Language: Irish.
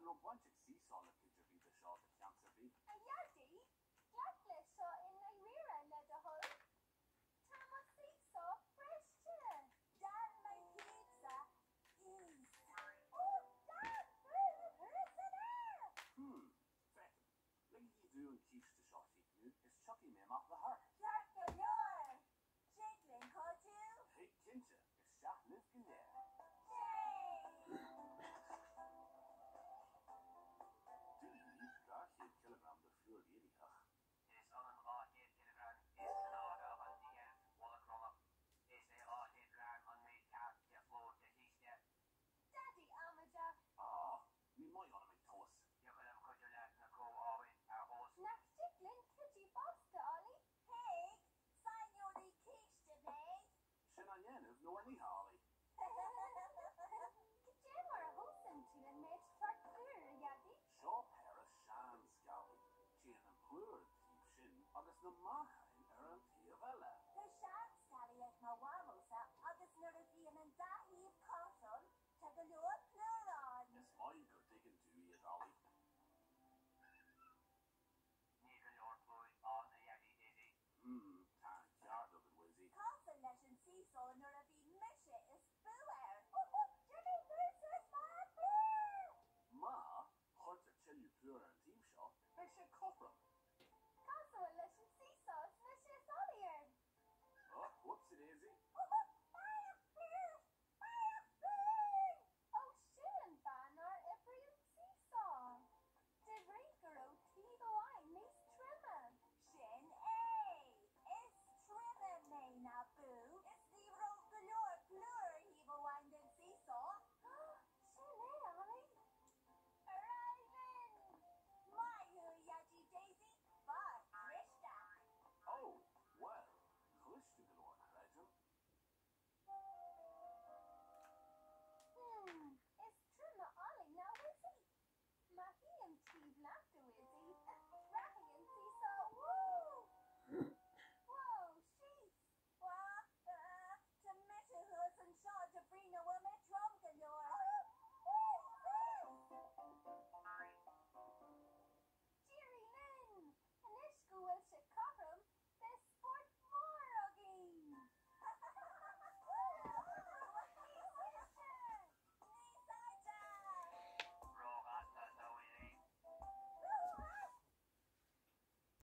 raibh baint ag Seesaw le cuid ar bith de seo de sheans ar bith? A Dhaidí, glac leis seo i ndáiríre le do thoil. Tá mo Seesaw briste! Déan mo thaobhsa íos. Ó, gan brú thú san aer! Hmm, feicim. Ligigí domh an císte seo a chríochnú is tiocfaidh mé amach le hamharc. Ceart go leor! Tig linn cuidiú? Tig cinnte, isteach libh go léir. Yay! Duinníní, 200 cileagram de phlúr éiditheach. Is ionann 200 cileagram is 90 an deilbh mhonacrómach. Is é 200 gram an méid ceart de phlúr de chíste. Daidí amaideach. Á, ní maith ionam ag tomhas. Thiocfadh liom cuidiú leat na comhábhair a thomhas. Nach dtig linn cuidiú fosta, Ollie? Thig, saineolaí císte mé. Sin á ndéanamh nó á n-ithe, Ollie. Cad é mar a thomhasann tú an méid ceart plúir, a Dhaidí? Seo péire sean-sceálaí. Téann an plúr an taobh sin agus na meáchain.